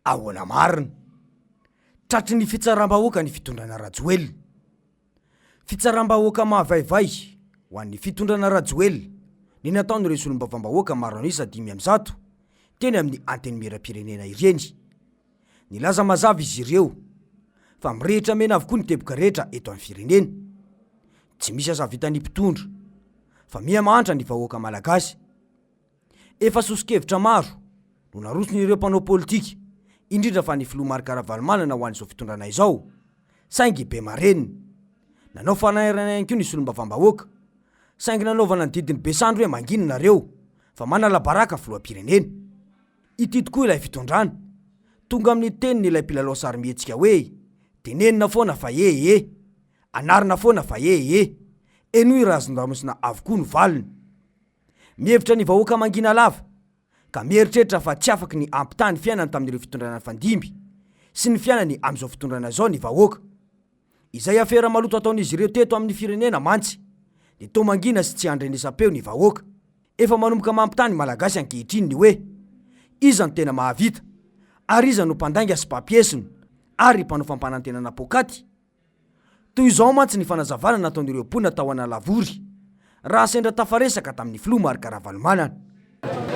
Ahoana marina? Tratry ny fitsaram-bahoaka ny fitondrana Rajoelina. Fitsaram-bahoaka mahavaivay ho an'ny fitondrana Rajoelina ny nataon'ireo solombavambahoaka maro an'isa 105 teny amin'ny Antenimierampirenena ireny. Nilaza mazava izy ireo fa mirehitra mena avokoa ny teboka rehetra eto amin'ny firenena. Tsy misy asa vitan'ny mpitondra fa miha mahantra ny vahoaka malagasy. Efa soso-kevitra maro no naroson'ireo mpanao politika, indrindra fa ny filoha Marc Ravalomanana ho an'izao fitondrana izao, saingy be marenina. Nanao fanairana ihany koa ny solombavambahoaka, saingy nanaovana ny didin'ny be sandry hoe mangina nareo fa manala baraka filoham-pirenena. Ity tokoa ilay fitondrana. Tonga amin'ny teniny ilay mpilalao sarimihetsika hoe tenenina foana fa e e, anarina foana fa e e. Henoy razon-damosina avokoa no valiny. Mihevitra ny vahoaka mangina lava ka mieritreritra fa tsy afaky ny hampitaha ny fiainany tamin'ireo fitondrana nifandimby sy ny fiainany amin'izao fitondrana izao ny vahoaka. Izay afera maloto ataon'izy ireo teto amin'ny firenena mantsy dia toa mangina sy tsy andrenesam-peo ny vahoaka. Efa manomboka mampitaha ny Malagasy ankehitriny ny hoe iza no tena mahavita ary iza no mpandainga sy mpampiesona ary mpanao fampanantenana poakaty? Toy izao mantsy ny fanazavana nataon'ireo mponina tao Analavory raha sendra tafaresaka tamin'ny filoha Marc Ravalomanana.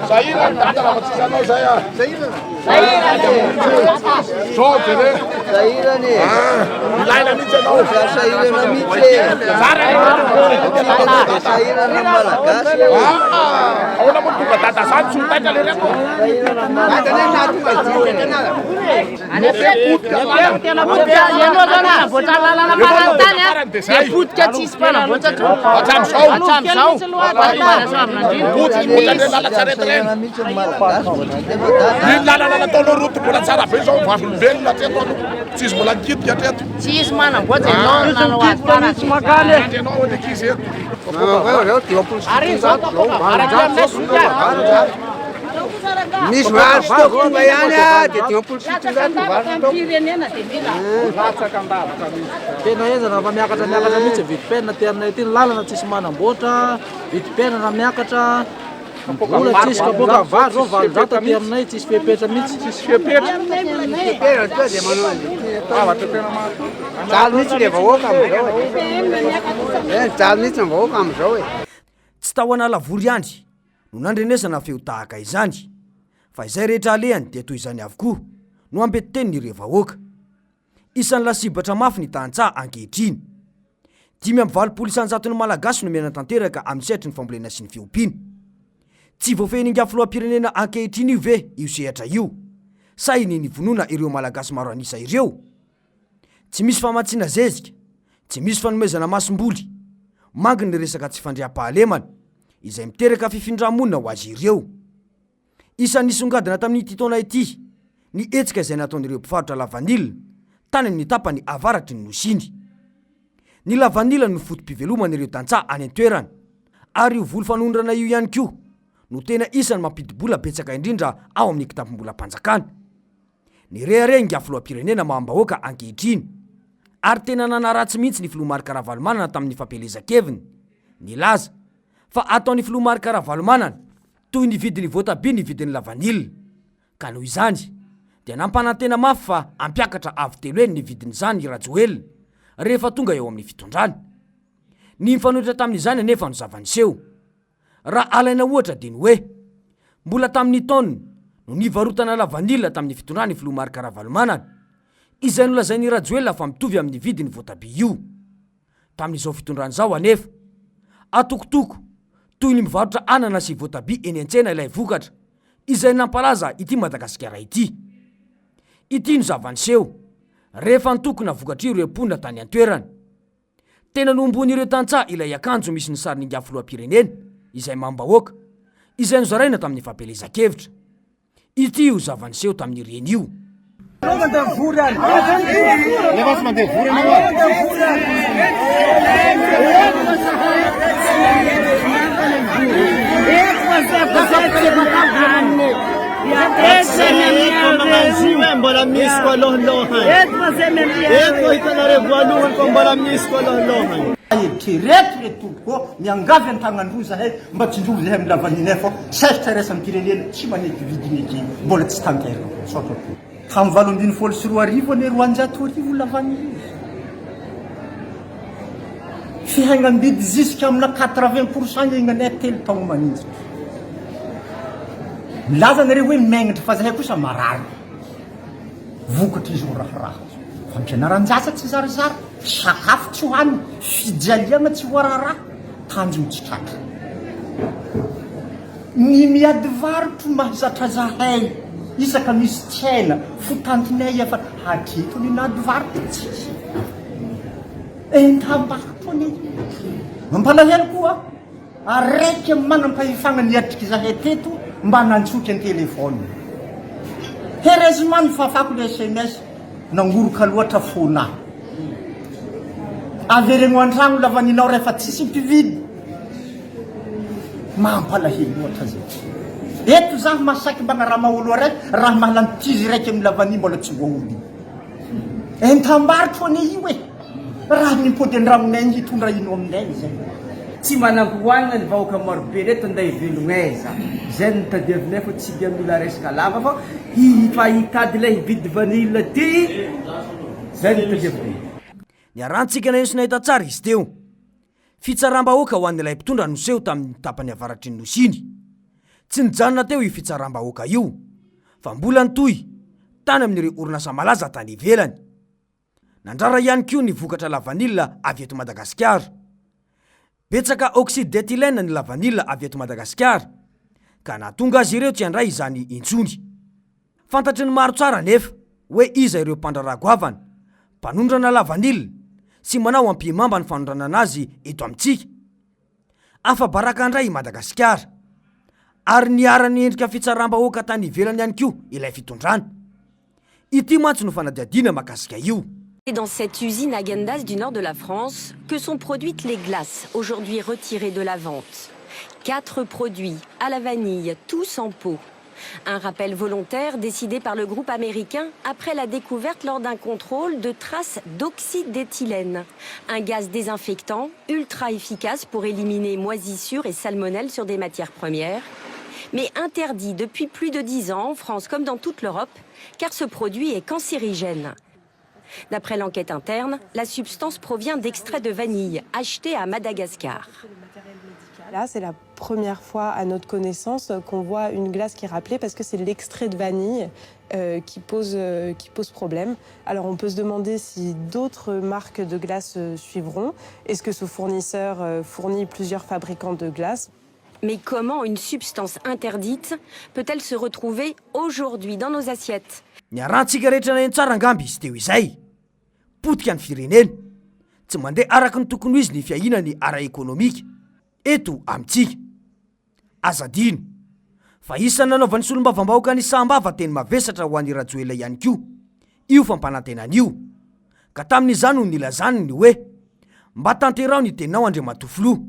Sahirana dada raha tsisy anao zay ah. Sahirana. Zao jere. Sahirana e. Ah, ilaina mihitsy ianao. Sahirana mihitsy e. Zara Tsika dia sahirana ny Malagasy e. Ah, ahoana moa tonga dada zany tsy ho taitra le reto. Sahirana ny Malagasy. Iny lalana nataonao route mbola tsara be zao vavolombelona hatreto aloha tsisy mbola nikitika hatreto. Tsisy manamboatra ianao no nanao azy farany. Miandry anao ny ankizy eto. Misy vary stock tonga ihany a, dia 750 ny vary stock. Tena henjana fa miakatra miakatra mihitsy vidim-piainana aty aminay aty, ny lalana tsisy manamboatra, vidim-piainana miakatra, vola tsisy kapoaka vary zao 800 aty aminay tsisy fepetra mihitsy. Tsisy fepetra. Mijaly mihitsy le vahoaka amizao e. Mijaly mihitsy ny vahoaka amizao e. Tsy tao Analavory ihany no nandrenesana feo tahaka izany, fa izay rehetra alehany dia toy izany avokoa no ambetitenin'ireo vahoaka. Isan'ny lasibatra mafy ny tantsaha ankehitriny. 85 isan-jaton'ny Malagasy no miaina tanteraka amin'ny sehatry ny fambolena sy ny fiompiana. Tsy voafehin'ingahy filoham-pirenena ankehitriny io ve io sehatra io? Sa iny nivonona ireo Malagasy maro an'isa ireo? Tsy misy famatsiana zezika, tsy misy fanomezana masomboly, mangy ny resaka tsy fandriampahalemana, izay miteraka fifindra-monina ho azy ireo. Isan'ny nisongadina tamin'ity taona ity ny hetsika izay nataon'ireo mpivarotra lavanila tany amin'ny tapany avaratry ny Nosy iny. Ny lavanila no foto-piveloman'ireo tantsaha any an-toerana, ary io voly fanondrana io ihany koa no tena isan'ny mampidi-bola betsaka indrindra ao amin'ny kitapom-bolam-panjakana. Nirehareha ingahy filoham-pirenena maham-bahoaka ankehitriny ary tena nanaratsy mihitsy ny filoha Marc Ravalomanana tamin'ny fampielezan-keviny nilaza fa ataon'ny filoha Marc Ravalomanana toy ny vidin'ny voatabia ny vidin'ny lavanila ka noho izany dia nampanantena mafy fa hampiakatra avo telo heny ny vidin'izany i Rajoelina rehefa tonga eo amin'ny fitondrana. Ny mifanohitra tamin'izany anefa no zava-niseho. Raha alaina ohatra dia ny hoe, mbola tamin'ny taonina no nivarotana lavanila tamin'ny fitondran'ny filoha Marc Ravalomanana, izay nolazain'i Rajoelina fa mitovy amin'ny vidin'ny voatabia io. Tamin'izao fitondrana izao anefa, atokotoko toy ny mivarotra anana sy voatabia eny an-tsena ilay vokatra izay nampalaza ity Madagasikara ity. Ity no zava-niseho rehefa nitokona vokatr'ireo mponina tany an-toerana. Tena nohomboan'ireo tantsaha ilay akanjo misy ny sarin'ingahy filoham-pirenena, izay mamim-bahoaka, izay nozaraina tamin'ny fampielezan-kevitra. Ity io zava-niseho tamin'ireny io. Mbola misy koa alohalohany. Eto hitanareo voalohany fa mbola misy koa alohalohany. Eritrereto re tompoko ô, miangavy an-tagnandroa zahay mba tsinjovy zahay amin'ny lavaninay fô sehatra iraisam-pirenena tsy maneky vidiny aty mbola tsy tanteraka. Misaotra tompoko. Tamin'ny 2018 anie 1200 lavanila e. Fihenam-bidy jusqu'à amina 80 pour cent iainanay telo taogno maninjitra. Milaza nareo hoe megnatra fa zahay kosa marary. Vokatr'izao raharaha izao. Fampianaran-jaza tsy zarizary, sakafo tsy hohanina, fijaliana tsy voaraharaha, tanjogno tsy tratra. Ny miady varotro mahazatra zahay isaka misy tsena fo tantinay efa hatreto ny nady varotro tsisy entam-barotro anie io. Mampalahelo koa araiky amin'ny manam-pahefana niatriky zahay teto mba nantsoky an-telephone. Heureusement nifafako le sms nangoroka loatra fona. Averegno an-tragno lavaninao rehefa tsisy mpividy. Mampalahelo loatra zay. Eto zaho masaky mbagnarama olo araiky raha mahalany tizy raiky amin'ny lavania mbola tsy voahodina. Entam-barotro anie io e. Raha mimpody an-dramonay ny hitondra ino aminay zay. Tsy manam-pohanina ny vahoaka marobe reto nday velogna aiza. Zay no tadiavinay fa tsy dia mila resaka lava fa fa hitady ilay hividy vanille ty zay no tadiavinay. Niarahantsika naheno sy nahita tsara izy teo. Fitsaram-bahoaka ho an'ilay mpitondra no seho tamin'ny tapany avaratry ny Nosy iny. Tsy nijanona teo io fitsaram-bahoaka io, fa mbola nitohy tany amin'ireo orinasa malaza tany ivelany. Nandrara ihany koa ny vokatra lavanila avy eto Madagasikara. Betsaka oxyde d'éthylène ny lavanila avy eto Madagasikara, ka nahatonga azy ireo tsy handray izany intsony. Fantatry ny maro tsara anefa hoe iza ireo mpandraharaha goavana, mpanondrana lavanila sy manao ampihimamba ny fanondranana azy eto amintsika. Afa-baraka indray i Madagasikara. Ary niharan'ny endrika fitsaram-bahoaka tany ivelany ihany koa ilay fitondrana. Ity mantsy no fanadihadiana mahakasika io. C'est dans cette usine Häagen-Dazs du nord de la France que sont produites les glaces aujourd'hui retirées de la vente. Quatre produits à la vanille, tous en pot. Un rappel volontaire décidé par le groupe américain après la découverte lors d'un contrôle de traces d'oxyde d'éthylène, un gaz désinfectant ultra efficace pour éliminer moisissures et salmonelles sur des matières premières, mais interdit depuis plus de 10 ans en France comme dans toute l'Europe, car ce produit est cancérigène. D'après l'enquête interne, la substance provient d'extraits de vanille achetés à Madagascar. Là, c'est la première fois à notre connaissance qu'on voit une glace qui est rappelée parce que c'est l'extrait de vanille euh, qui, pose, euh, qui pose problème. Alors on peut se demander si d'autres marques de glace euh, suivront. Est-ce que ce fournisseur fournit plusieurs fabricants de glace Mais comment une substance interdite peut-elle se retrouver aujourd'hui dans nos assiettes Niarahantsika rehetra naheno tsara angamba izy teo izay. Potika ny firenena. Tsy mandeha araka ny tokony ho izy ny fiahiana ny ara-ekonomika eto amintsika. Aza adino fa isan'ny nanaovan'ny solombavambahoakan'i Sahambava teny mavesatra ho an'i Rajoelina ihany koa io fampanantenana io ka tamin'izany no nilazany ny hoe mba tanteraho ny teninao Andriamatoa Filoha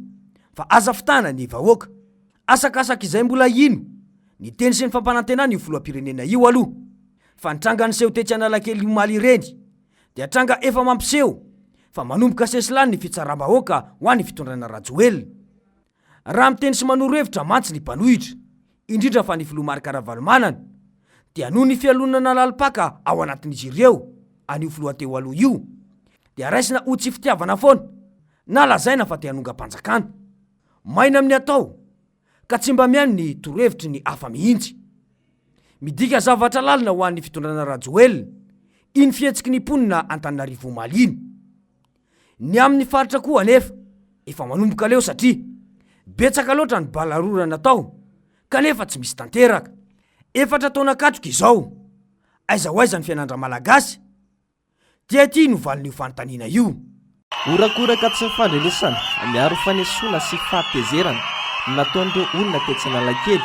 fa aza fitahana ny vahoaka. Asakasak'izay mbola hino ny teny sy ny fampanantenana io filoham-pirenena io aloha fa ny tranga niseho tetsy Analakely omaly ireny dia tranga efa mampiseho fa manomboka sesilany ny fitsaram-bahoaka ho an'ny fitondrana Rajoelina. Raha miteny sy manoro hevitra mantsy ny mpanohitra, indrindra fa ny filoha Marc Ravalomanana, dia noho ny fialonana lalim-paka ao anatin'izy ireo an'io filoha teo aloha io, dia raisina ho tsy fitiavana foana na lazaina fa te hanongam-panjakana. Maina amin'ny atao ka tsy mba mihaino ny torohevitry ny hafa mihitsy. Midika zavatra lalina ho an'ny fitondrana Rajoelina iny fihetsiky ny mponina Antananarivo omaly iny. Ny amin'ny faritra koa anefa efa manomboka leo satria betsaka loatra ny balarora natao kanefa tsy misy tanteraka. Efatra taona katroka izao, aiza ho aiza ny fiainan-dRamalagasy? Dia ity no valin'io fanontaniana io. Horakoraka tsy nifandrenesana, miaro fanesoana sy fahatezerana no nataon'ireo olona tetsy Analakely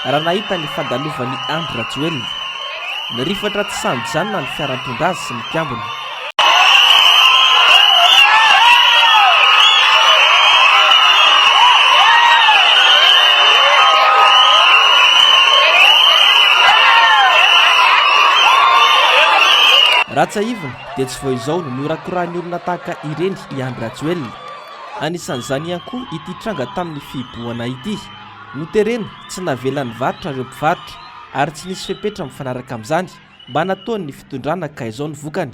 raha nahita ny fandalovan'i Andry Rajoelina. Nirifatra tsy sahy nijanona ny fiara nitondra azy sy ny mpiambina. Raha tsiahivina dia tsy vao izao no norakorahan'ny olona tahaka ireny i Andry Rajoelina. Anisan'izany ihany koa ity tranga tamin'ny fihibohana ity. Noterena tsy navela nivarotra ireo mpivarotra ary tsy nisy fepetra mifanaraka amin'izany. mba nataon'ny fitondrana ka izao ny vokany.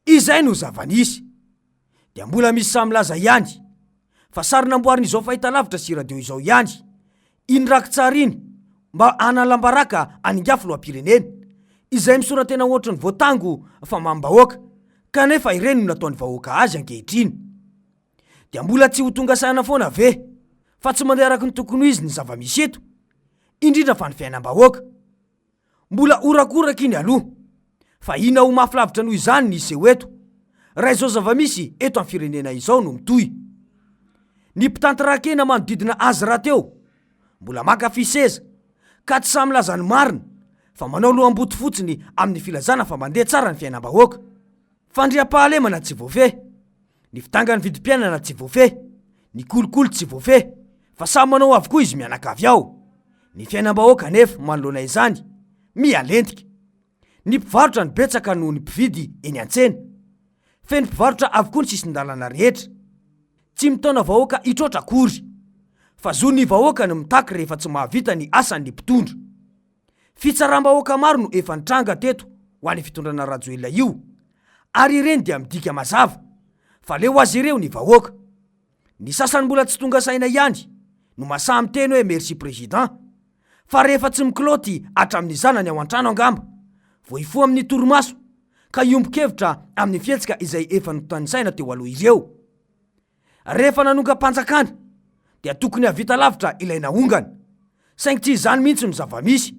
Izay no zava-nisy. Dia mbola misy sahy milaza ihany fa sary namboarin'izao fahitalavitra sy radio izao ihany iny rakitsary iny mba hanalam-baraka an'ingahy filoham-pirenena izay misoratena ohatry ny voatango fa mamim-bahoaka kanefa ireny no nataon'ny vahoaka azy ankehitriny. Dia mbola tsy ho tonga saina foana ve fa tsy mandeha araka ny tokony ho izy ny zava-misy eto, indrindra fa ny fiainam-bahoaka? Mbola horakoraka iny aloha. Fa inona ho mafy lavitra noho izany ny hiseho eto, raha izao zava-misy eto amin'ny firenena izao no mitohy. Ny mpitanty ra-kena manodidina azy rahateo, mbola maka fy seza, ka tsy sahy milaza ny marina, fa manao loham-boto fotsiny amin'ny filazana fa mandeha tsara ny fiainam-bahoaka. Fandriampahalemana tsy voafehy. Ny fidangan'ny vidim-piainana tsy voafehy, ny kolikoly tsy voafehy, fa samy manao avokoa izy mianakavy ao. Ny fiainam-bahoaka anefa manoloana izany, miha lentika. Ny mpivarotra no betsaka noho ny mpividy eny an-tsena. Feno mpivarotra avokoa ny sisin-dalana rehetra. Tsy mitaona vahoaka hitroatra akory, fa zon'ny vahoaka ny mitaky rehefa tsy mahavita ny asany ny mpitondra. Fitsaram-bahoaka maro no efa nitranga teto ho an'ny fitondrana Rajoelina io, ary ireny dia midika mazava fa leo azy ireo ny vahoaka. Ny sasany mbola tsy tonga saina ihany no masaha miteny hoe merci président, fa rehefa tsy mikilaoty hatramin'ny zanany ao an-trano angamba vao hifoha amin'ny torimaso ka hiombon-kevitra amin'ny fihetsika izay efa notanisaina teo aloha ireo. Rehefa nanongam-panjakana dia tokony hahavita lavitra ilay naongana. Saingy tsy izany mihitsy no zava-misy,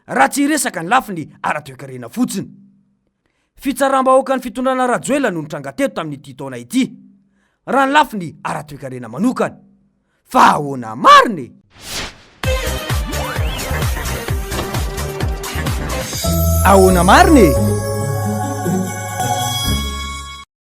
raha tsy hiresaka ny lafiny ara-toekarena fotsiny. Fitsaram-bahoakan'ny fitondrana Rajoelina no nitranga teto tamin'ity taona ity, raha ny lafiny ara-toekarena manokana. Fa ahoana marina e? Ahoana marina e?